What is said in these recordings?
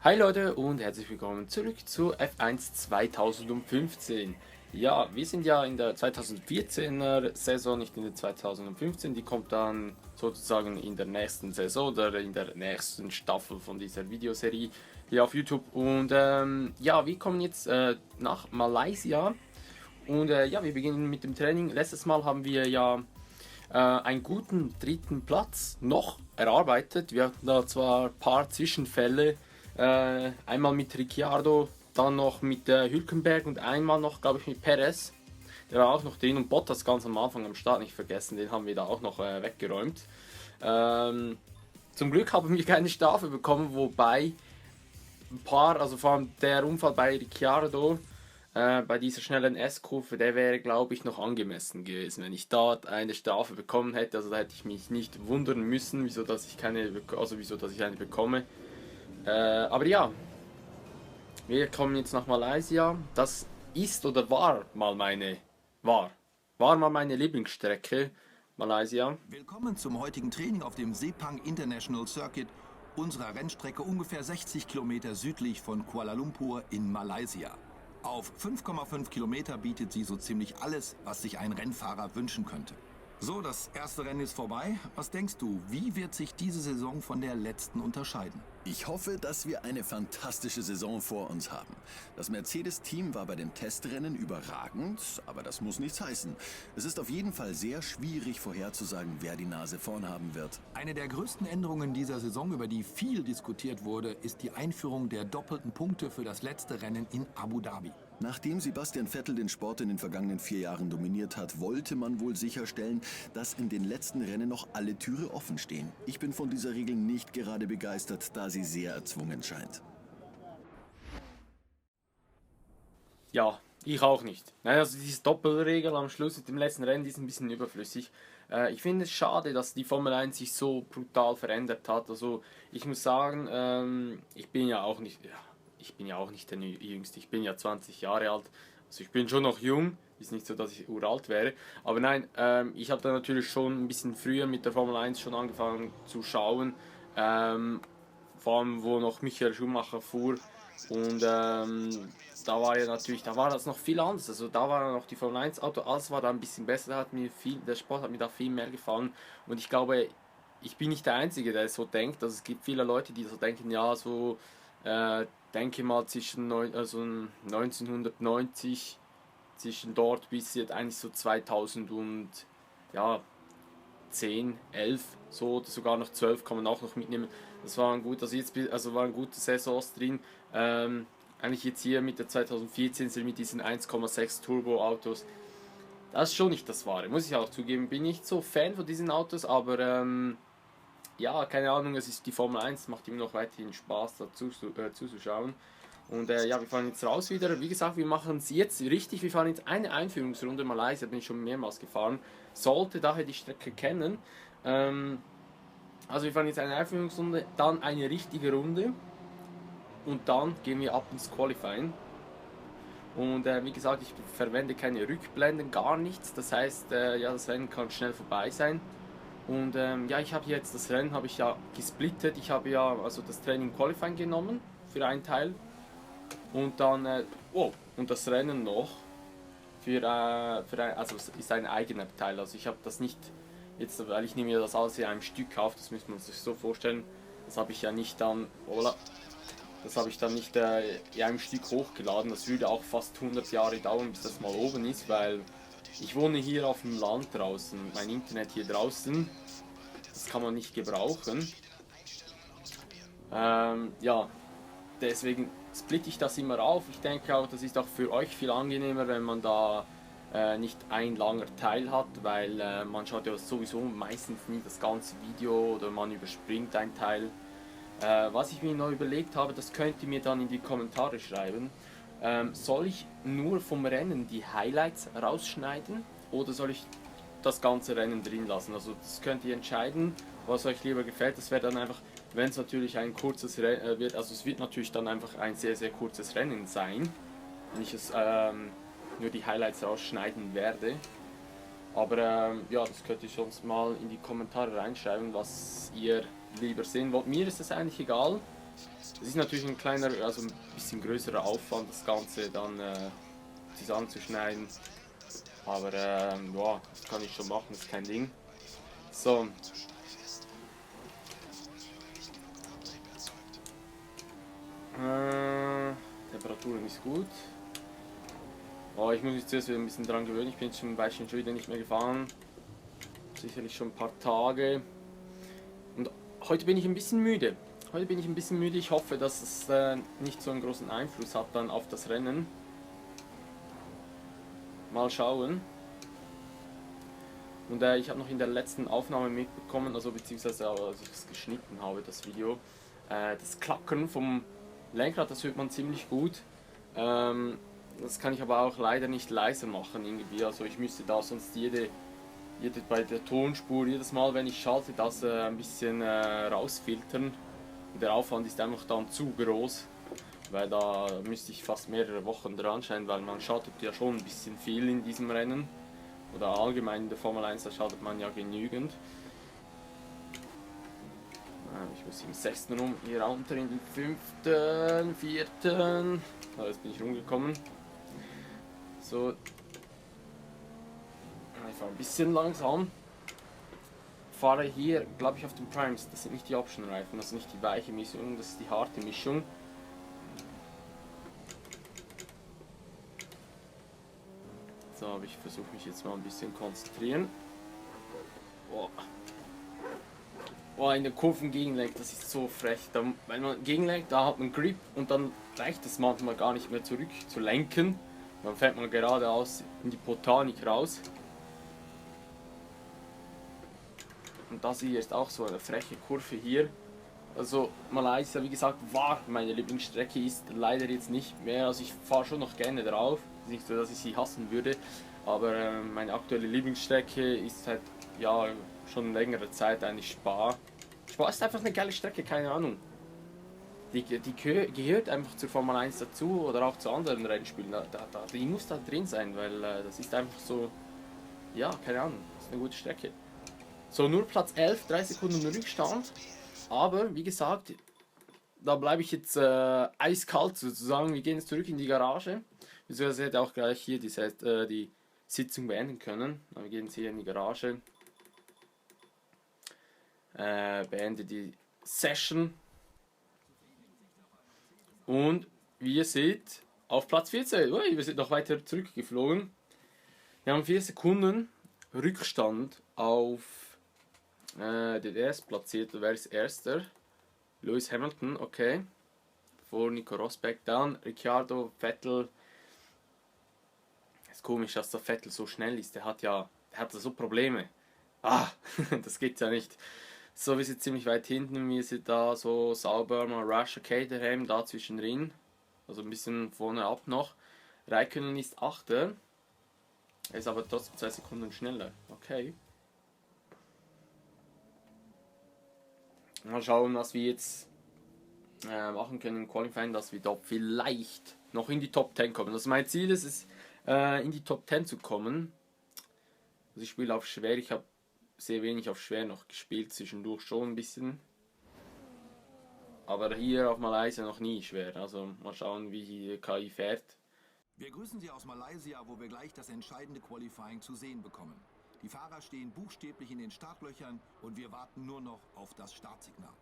Hi Leute und herzlich willkommen zurück zu F1 2015. Ja, wir sind ja in der 2014er Saison, nicht in der 2015. Die kommt dann sozusagen in der nächsten Saison oder in der nächsten Staffel von dieser Videoserie hier auf YouTube. Und ja, wir kommen jetzt nach Malaysia und ja, wir beginnen mit dem Training. Letztes Mal haben wir ja einen guten dritten Platz noch erarbeitet. Wir hatten da zwar ein paar Zwischenfälle, einmal mit Ricciardo, dann noch mit Hülkenberg und einmal noch, glaube ich, mit Perez. Der war auch noch drin und Bottas ganz am Anfang am Start nicht vergessen, den haben wir da auch noch weggeräumt. Zum Glück haben wir keine Strafe bekommen, wobei ein paar, also vor allem der Unfall bei Ricciardo, bei dieser schnellen S-Kurve, der wäre, glaube ich, noch angemessen gewesen. Wenn ich dort eine Strafe bekommen hätte, also da hätte ich mich nicht wundern müssen, wieso dass ich eine bekomme. Aber ja, wir kommen jetzt nach Malaysia. Das ist oder war mal meine Lieblingsstrecke, Malaysia. Willkommen zum heutigen Training auf dem Sepang International Circuit, unserer Rennstrecke ungefähr 60 Kilometer südlich von Kuala Lumpur in Malaysia. Auf 5,5 Kilometer bietet sie so ziemlich alles, was sich ein Rennfahrer wünschen könnte. So, das erste Rennen ist vorbei. Was denkst du, wie wird sich diese Saison von der letzten unterscheiden? Ich hoffe, dass wir eine fantastische Saison vor uns haben. Das Mercedes-Team war bei den Testrennen überragend, aber das muss nichts heißen. Es ist auf jeden Fall sehr schwierig vorherzusagen, wer die Nase vorn haben wird. Eine der größten Änderungen dieser Saison, über die viel diskutiert wurde, ist die Einführung der doppelten Punkte für das letzte Rennen in Abu Dhabi. Nachdem Sebastian Vettel den Sport in den vergangenen 4 Jahren dominiert hat, wollte man wohl sicherstellen, dass in den letzten Rennen noch alle Türen offen stehen. Ich bin von dieser Regel nicht gerade begeistert, da sie sehr erzwungen scheint. Ja, ich auch nicht. Nein, also diese Doppelregel am Schluss mit dem letzten Rennen, die ist ein bisschen überflüssig. Ich finde es schade, dass die Formel 1 sich so brutal verändert hat. Also ich muss sagen, ich bin ja auch nicht der Jüngste. Ich bin ja 20 Jahre alt. Also ich bin schon noch jung. Ist nicht so, dass ich uralt wäre. Aber nein, ich habe da natürlich schon ein bisschen früher mit der Formel 1 schon angefangen zu schauen. Vor allem, wo noch Michael Schumacher fuhr. Und da war das noch viel anders. Also da war noch die Formel 1 Auto, alles war da ein bisschen besser, der Sport hat mir da viel mehr gefallen. Und ich glaube, ich bin nicht der Einzige, der so denkt. Also es gibt viele Leute, die so denken, ja, so denke mal also 1990, zwischen dort bis jetzt eigentlich so 2000 ja, 10, 11, so oder sogar noch 12 kann man auch noch mitnehmen. Das waren gut, also waren gute Saisons drin. Eigentlich jetzt hier mit der 2014 sind mit diesen 1,6 Turbo Autos. Das ist schon nicht das Wahre, muss ich auch zugeben. Bin nicht so Fan von diesen Autos, aber ja, keine Ahnung, es ist die Formel 1, macht ihm noch weiterhin Spaß dazu zuzuschauen. Und ja, wir fahren jetzt raus wieder. Wie gesagt, wir machen es jetzt richtig. Wir fahren jetzt eine Einführungsrunde. Malaysia bin ich schon mehrmals gefahren. Sollte daher die Strecke kennen. Also wir fahren jetzt eine Einführungsrunde, dann eine richtige Runde. Und dann gehen wir ab ins Qualifying. Und wie gesagt, ich verwende keine Rückblenden, gar nichts. Das heißt, ja, das Rennen kann schnell vorbei sein. Und ja, ich habe jetzt das Rennen habe ich ja gesplittet. Ich habe ja also das Training Qualifying genommen für einen Teil und dann und das Rennen noch also es ist ein eigener Teil. Also ich habe das nicht jetzt, weil ich nehme ja das alles in einem Stück auf. Das müsste man sich so vorstellen. Das habe ich ja nicht dann, das habe ich dann nicht in einem Stück hochgeladen. Das würde auch fast 100 Jahre dauern, bis das mal oben ist, weil ich wohne hier auf dem Land draußen, mein Internet hier draußen, das kann man nicht gebrauchen. Ja, deswegen splitte ich das immer auf. Ich denke auch, das ist auch für euch viel angenehmer, wenn man da nicht ein langer Teil hat, weil man schaut ja sowieso meistens nie das ganze Video oder man überspringt einen Teil. Was ich mir noch überlegt habe, das könnt ihr mir dann in die Kommentare schreiben. Soll ich nur vom Rennen die Highlights rausschneiden oder soll ich das ganze Rennen drin lassen? Also das könnt ihr entscheiden, was euch lieber gefällt. Das wäre dann einfach, wenn es natürlich ein kurzes Rennen wird, also es wird natürlich dann einfach ein sehr, sehr kurzes Rennen sein, wenn ich es nur die Highlights rausschneiden werde. Aber ja, das könnt ihr sonst mal in die Kommentare reinschreiben, was ihr lieber sehen wollt. Mir ist es eigentlich egal. Es ist natürlich ein kleiner, also ein bisschen größerer Aufwand, das Ganze dann zusammenzuschneiden. Aber ja, das kann ich schon machen, das ist kein Ding. So. Temperaturen ist gut. Oh, ich muss mich zuerst wieder ein bisschen dran gewöhnen. Ich bin jetzt schon ein Weilchen schon wieder nicht mehr gefahren. Sicherlich schon ein paar Tage. Und heute bin ich ein bisschen müde. Ich hoffe, dass es nicht so einen großen Einfluss hat dann auf das Rennen. Mal schauen. Und ich habe noch in der letzten Aufnahme mitbekommen, also beziehungsweise als ich es geschnitten habe, das Video, das Klackern vom Lenkrad, das hört man ziemlich gut. Das kann ich aber auch leider nicht leiser machen irgendwie. Also ich müsste da sonst bei der Tonspur jedes Mal, wenn ich schalte, das ein bisschen rausfiltern. Und der Aufwand ist einfach dann zu groß, weil da müsste ich fast mehrere Wochen dran sein, weil man schaltet ja schon ein bisschen viel in diesem Rennen. Oder allgemein in der Formel 1, da schaltet man ja genügend. Ich muss im 6. rum, hier runter in den 5., 4. Jetzt bin ich rumgekommen. So. Ich fahre ein bisschen langsam. Fahre hier, glaube ich, auf den Primes. Das sind nicht die Option-Reifen, das ist nicht die weiche Mischung, das ist die harte Mischung. So, aber ich versuche mich jetzt mal ein bisschen konzentrieren. Boah, in den Kurven gegenlenkt, das ist so frech. Wenn man gegenlenkt, da hat man Grip und dann reicht es manchmal gar nicht mehr zurück zu lenken. Dann fährt man geradeaus in die Botanik raus. Und das hier ist auch so eine freche Kurve hier. Also Malaysia, wie gesagt, war meine Lieblingsstrecke, ist leider jetzt nicht mehr. Also ich fahre schon noch gerne drauf. Nicht so, dass ich sie hassen würde. Aber meine aktuelle Lieblingsstrecke ist halt ja schon längere Zeit eigentlich Spa. Spa ist einfach eine geile Strecke, keine Ahnung. Die gehört einfach zur Formel 1 dazu oder auch zu anderen Rennspielen. Die muss da drin sein, weil das ist einfach so, ja, keine Ahnung, das ist eine gute Strecke. So, nur Platz 11, 3 Sekunden Rückstand. Aber, wie gesagt, da bleibe ich jetzt eiskalt sozusagen. Wir gehen jetzt zurück in die Garage. Beziehungsweise hätte auch gleich hier die Sitzung beenden können. Wir gehen jetzt hier in die Garage. Beende die Session. Und wie ihr seht, auf Platz 14. Ui, wir sind noch weiter zurückgeflogen. Wir haben 4 Sekunden Rückstand auf den Erstplatzierten. Wer ist Erster? Lewis Hamilton, okay. Vor Nico Rosberg. Dann Ricciardo, Vettel. Es ist komisch, dass der Vettel so schnell ist. Der hat so Probleme. Das geht ja nicht. So, wir sind ziemlich weit hinten. Wir sind da so sauber. Mal Russia Caterham da zwischendrin. Also ein bisschen vorne ab noch. Räikkönen ist 8. Er ist aber trotzdem 2 Sekunden schneller. Okay. Mal schauen, was wir jetzt machen können im Qualifying, dass wir da vielleicht noch in die Top 10 kommen. Also mein Ziel ist es, in die Top 10 zu kommen. Also ich spiele auf schwer, ich habe sehr wenig auf schwer noch gespielt, zwischendurch schon ein bisschen. Aber hier auf Malaysia noch nie schwer, also mal schauen, wie die KI fährt. Wir grüßen Sie aus Malaysia, wo wir gleich das entscheidende Qualifying zu sehen bekommen. Die Fahrer stehen buchstäblich in den Startlöchern und wir warten nur noch auf das Startsignal.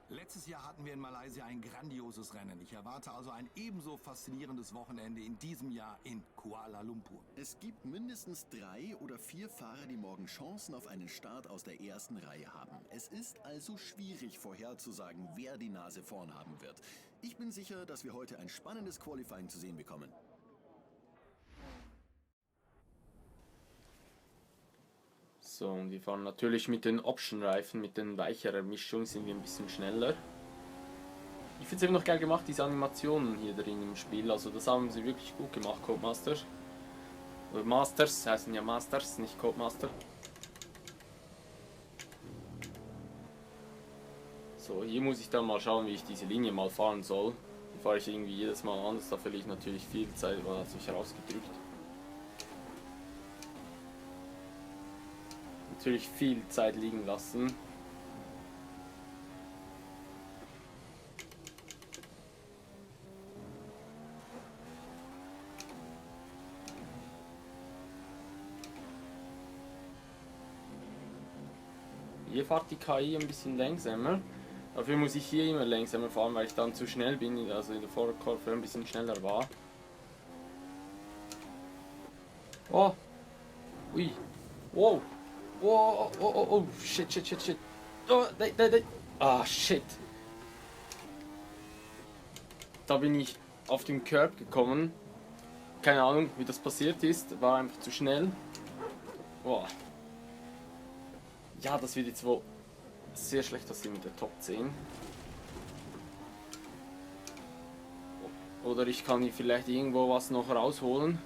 Letztes Jahr hatten wir in Malaysia ein grandioses Rennen. Ich erwarte also ein ebenso faszinierendes Wochenende in diesem Jahr in Kuala Lumpur. Es gibt mindestens 3 oder 4 Fahrer, die morgen Chancen auf einen Start aus der ersten Reihe haben. Es ist also schwierig vorherzusagen, wer die Nase vorn haben wird. Ich bin sicher, dass wir heute ein spannendes Qualifying zu sehen bekommen. So, und wir fahren natürlich mit den Option-Reifen, mit den weicheren Mischungen sind wir ein bisschen schneller. Ich finde es eben noch geil gemacht, diese Animationen hier drin im Spiel, also das haben sie wirklich gut gemacht, Codemaster. Oder Masters, heißen ja Masters, nicht Codemaster. So, hier muss ich dann mal schauen, wie ich diese Linie mal fahren soll. Die fahre ich irgendwie jedes Mal anders, da verliere ich natürlich viel Zeit, weil es mich rausgedrückt. Natürlich viel Zeit liegen lassen. Hier fährt die KI ein bisschen langsamer. Dafür muss ich hier immer langsamer fahren, weil ich dann zu schnell bin, also in der Vorderkurve ein bisschen schneller war. Oh! Ui! Wow! Oh, oh, oh, oh, shit, shit, shit, shit. Oh, nein. Ah, shit. Da bin ich auf den Curb gekommen. Keine Ahnung, wie das passiert ist. War einfach zu schnell. Boah. Ja, das wird jetzt wohl sehr schlecht aussehen mit der Top 10. Oder ich kann hier vielleicht irgendwo was noch rausholen.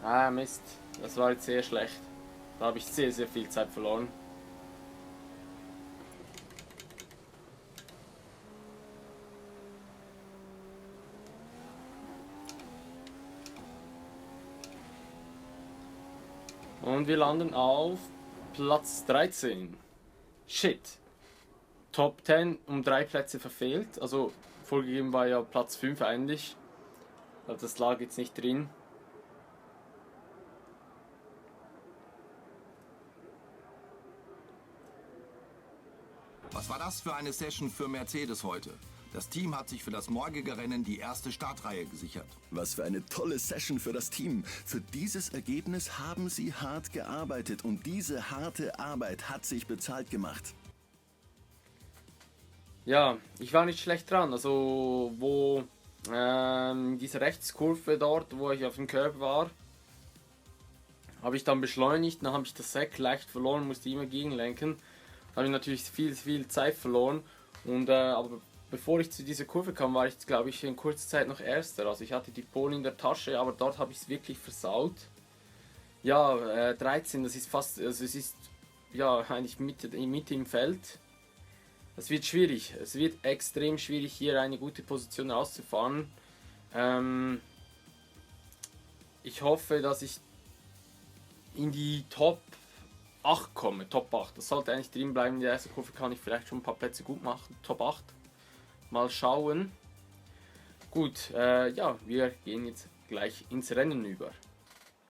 Ah, Mist. Das war jetzt sehr schlecht. Da habe ich sehr, sehr viel Zeit verloren. Und wir landen auf Platz 13. Shit. Top 10 um 3 Plätze verfehlt. Also vorgegeben war ja Platz 5 eigentlich. Also das lag jetzt nicht drin. Was war das für eine Session für Mercedes heute? Das Team hat sich für das morgige Rennen die erste Startreihe gesichert. Was für eine tolle Session für das Team. Für dieses Ergebnis haben sie hart gearbeitet und diese harte Arbeit hat sich bezahlt gemacht. Ja, ich war nicht schlecht dran. Also wo diese Rechtskurve dort, wo ich auf dem Curb war, habe ich dann beschleunigt. Dann habe ich das Sack leicht verloren, musste immer gegenlenken. Habe ich natürlich viel Zeit verloren. Und aber bevor ich zu dieser Kurve kam, war ich, glaube ich, in kurzer Zeit noch Erster. Also ich hatte die Pole in der Tasche, aber dort habe ich es wirklich versaut. Ja, 13, das ist fast, also es ist ja eigentlich Mitte im Feld. Es wird schwierig, es wird extrem schwierig, hier eine gute Position auszufahren. Ich hoffe, dass ich in die Top 8 komme, Top 8. Das sollte eigentlich drin bleiben. In der ersten Kurve kann ich vielleicht schon ein paar Plätze gut machen. Top 8. Mal schauen. Gut, ja, wir gehen jetzt gleich ins Rennen über.